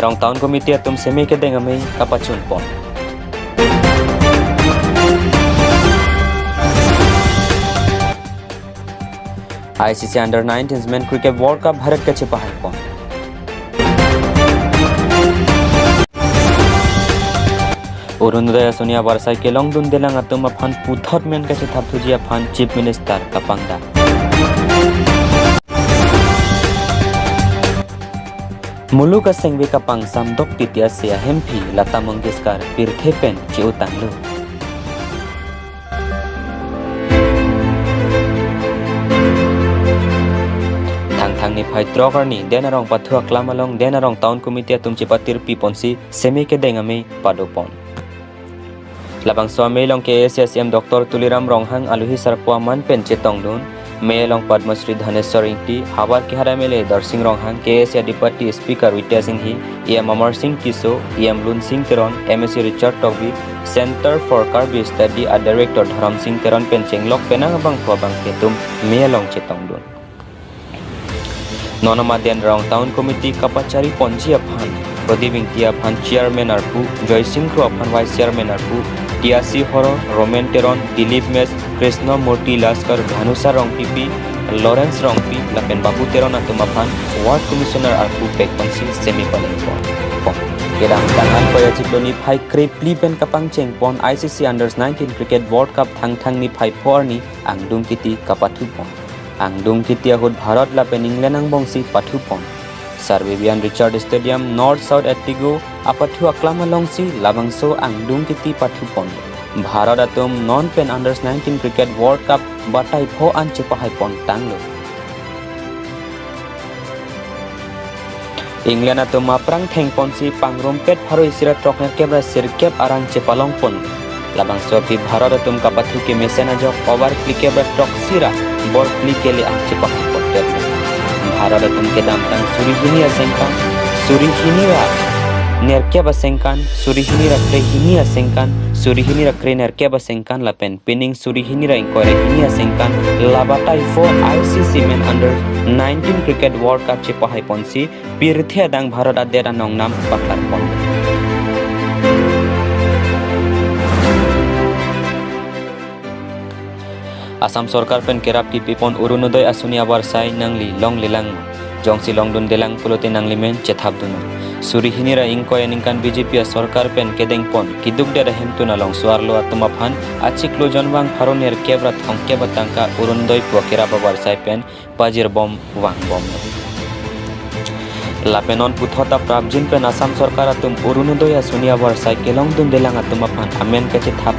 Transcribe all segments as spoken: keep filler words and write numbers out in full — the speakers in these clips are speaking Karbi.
Rong Town Committee atum semi kedeng amei kapachun pon. I C C Under nineteen Men Cricket World Cup Bharat kachepahai pon. Orunodoi asoni abarsai kelongdun delang atum aphan puthot men kachethap thuji aphan Chief Minister kapangdak. Muluk asengve kapangsam dok titi ase ahemphi Lata Mangeshkar pirthe pen che-o tanglo. Thangthang niphai throk arni Den Arong pathu aklam along Den Arong Town Committee atum chepatirpi ponsi semi kedeng amei pado pon. Labangso amei along K A A C C M Doctor Tuliram Ronghang aluhi sarpo aman pen chetongdun, mei along Padma Shri Dhaneswar Ingti, havar kehar M L A Darsing Ronghang, K A A C Adipati Speaker Ritesh Enghi, E M Amarsing Tisso, E M Lunsing Teron, M A C Richard Tokbi, Centre for Karbi Study a Director Dharamsing Teron pen chenglok penang abangphu abangphi atum mei along chetongdun. Non amat Den Arong Town Committee kapachari ponji aphan, Pradip Ingti aphan Chairman arpu, Joysing Kro aphan Vice Chairman arpu, Tiasi Horo, Roman Teron, Dilip Mech, Krishna Murti Laskar, Bhanusar Rongpipi, Lawrence Rongpi, lapen Babu Teron atum aphan Ward Commissioner arpu pek ponsi semi paleng pon. Kedamtang an koya chiklo niphai krephli pen kapangcheng pon I C C Under nineteen Cricket World Cup Thangthang niphai pho arni angdung kiti kapathu pon. Angdung kiti ahut Bharat lapen England angbongsi pathu pon. Sir Vivian Richard Stadium, North South Atigo apathu aklam alongsi labangso angdung kiti pathu pon. Bharat atum non pen Under nineteen Cricket World Cup batai pho an chepahai pon tanglo. England atum aphrang thengponsi pangrumpet pharo isi ra throk nerkep ra sirkep arang chepalong pon. Labangso aphi Bharat atum kapathu kemesen ajok over phlikep ra throksi ra ball phli kele an chepahai pondet. Bharat atum kedamtang suri hini asengkan, suri hini ra nerkep asengkan, suri hini ra krehini asengkan, suri hini ra krenerkep asengkan lapen pining suri hini ra ingkoi ra hini asengkan la batai pho I C C Men Under nineteen Cricket World Cup chepahai ponsi pirthe adang Bharat adet anong nam paklar pon. Assam Sorkar pen kerap kipi pon Orunodoi asoni abarsai nangli longlelang ma? Jongsi longdun delang pulote nanglimen chethap dun non. Suri hini ra ingkoi aningkan B J P asorkar pen kedeng pon kidukdet ahemtun along so-arlo atum aphan achiklo jonvang pharo nerkep ra thomkep atangka Orunodoi pu akerap abarsai pen pajirbom vangbomlo. Lapen non puthot aprapjin pen Assam Sorkar atum Orunodoi asoni abarsai kelongdun delang atum aphan amen kachethap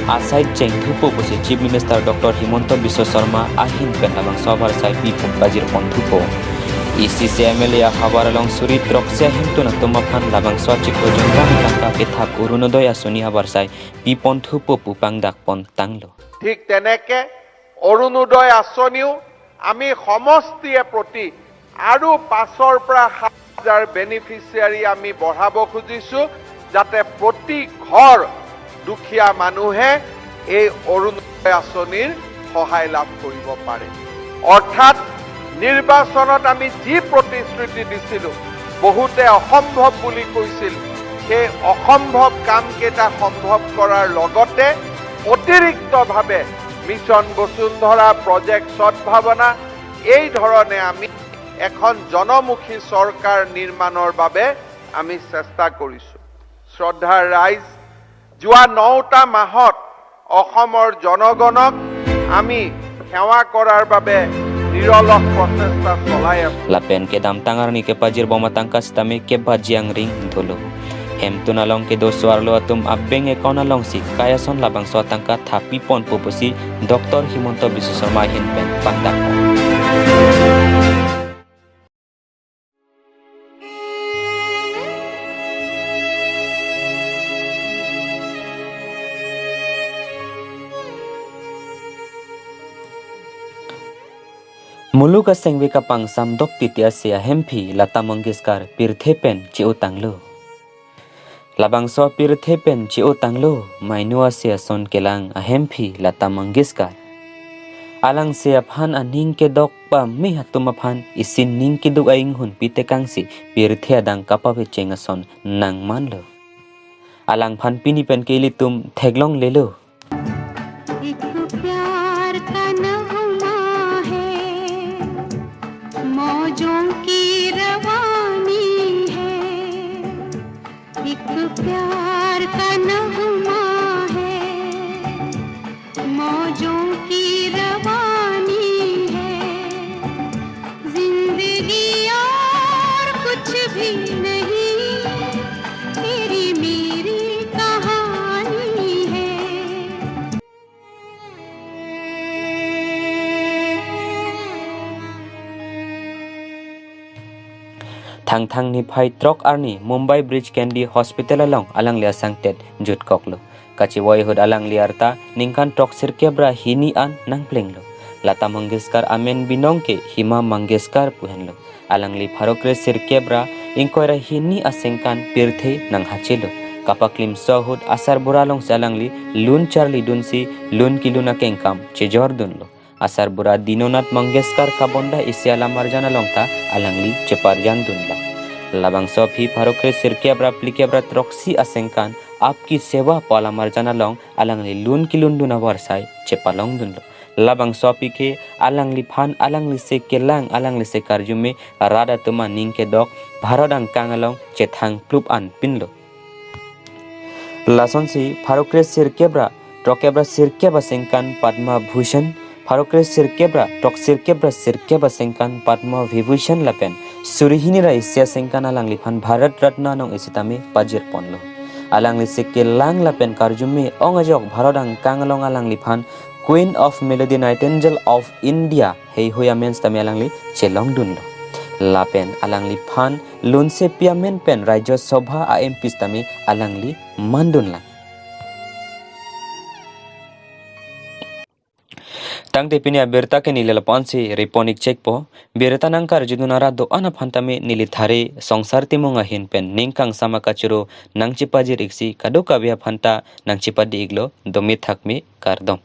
asai chengthupo pusi Chief Minister Doctor Himanta Biswa Sarma ahin pen labangso abarsai pi pon pajir ponthupo. E C C M L A ahavar along suri throksi ahemtun atum aphan labangso achiklo jonvang tangka kethap Orunodoi asoni abarsai pi ponthupo pu pangdak pon tanglo. ঠিক তেনেকে অৰুণোদয় আঁচনিও আমি সমষ্টিয়ে প্ৰতি আৰু পাঁচৰ পৰা সাত হাজাৰ বেনিফিচিয়াৰী আমি বঢ়াব খুজিছো, যাতে প্ৰতি ঘৰ দুখীয়া মানুহে এই অৰুণোদয় আঁচনিৰ সহায় লাভ কৰিব পাৰে। অৰ্থাৎ নিৰ্বাচনত আমি যি প্ৰতিশ্ৰুতি দিছিলো, বহুতে অসম্ভৱ বুলি কৈছিল, সেই অসম্ভৱ কামকেইটা সম্ভৱ কৰাৰ লগতে অতিৰিক্তভাৱে মিছন বসুন্ধৰা, প্ৰজেক্ট সদ্ভাৱনা, এই ধৰণে আমি এখন জনমুখী চৰকাৰ নিৰ্মাণৰ বাবে আমি চেষ্টা কৰিছো। শ্ৰদ্ধাৰ ৰাইজ, যোৱা নটা মাহত অসমৰ জনগণক আমি সেৱা কৰাৰ বাবে নিৰলস প্ৰচেষ্টা চলাই আছো। Lapen kedamtang arni kepajirbom atangka sitame kebaji angring dolo. Hemtun along kedo so-arlo atum a-bank account alongsi kai ason labangso atangka thap pi ponpo pusi Doctor Himanta Biswa Sarma ahin pen pangdak pon. Muluk asengve kapangsam dok titi ase ahemphi Lata Mangeshkar pirthe pen che-o tanglo. Labangso pirthe pen che-o tanglo, mainu ase ason kelang ahemphi Lata Mangeshkar. Alangsi aphan aning kedok pame atum aphan isi ning keduk ainghun pitekangsi pirthe adang kapavecheng ason nangmanlo. Alangphan pini pen ke ilitum theklonglelo. एक प्यार का नगमा है, मौजों की रवानी है। एक प्यार का नगमा है, मौजों की रवानी है। जिंदगी और कुछ भी नहीं, तेरी मेरी कहानी है। Thangthang niphai throk arni Mumbai Breach Candy Hospital along alangli asangtet jutkoklo. Kachevoi ahut alangli arta ningkan throksirkep ra hini an nangplenglo. Lata Mangeshkar amen binong ke Hima Mangeshkar pu henlo. Alangli pharo kresirkep ra ingkoi ra hini asengkan pirthe nanghachelo. Kapaklimso ahut asarbura alongsi alangli lun charlidunsi lun kelun akengkam chejordunlo. Asarbura Dinonath Mangeshkar kabonda isi alamarjan along ta alangli cheparjandunlo. Labangso aphi pharo kresirkep ra phlikep ra throksi asengkan Aapki Seva pu alamarjan along alangli lun kelundun avarsai chepalongdunlo. Labangso aphi ke alangliphan alanglisi kelang alanglisi karjume rat atum aning kedok Bharat angkang along chethang plup anpinlo. Lasonsi pharo kresirkep ra throkkep ra sirkep asengkan Padma Bhushan, pharo kresirkep ra throksirkep ra sirkep asengkan Padma Vibhushan lapen suri hini ra isi asengkan alangliphan Bharat Ratna anong isi tame pajirponlo. Alanglisi kelang lapen karjume ong ajok Bharat angkang along alangliphan Queen of Melody, Nightingale of India heihui amen sitame alangli chelongdunlo. Lapen alangliphan lunsepi amen pen Rajya Sabha a-M P sitame alangli mandunlang. Tangte pini abirta ke neli lapu-ansi repon-ik chekpo. Birta nangkarjudun arat do-an aphan tame neli Thare Songsar Timung ahin pen ning kangsam akachoro nangchepajir-iksi kadokave aphan ta nangchepadi-iklo. Dome thakme, kardom.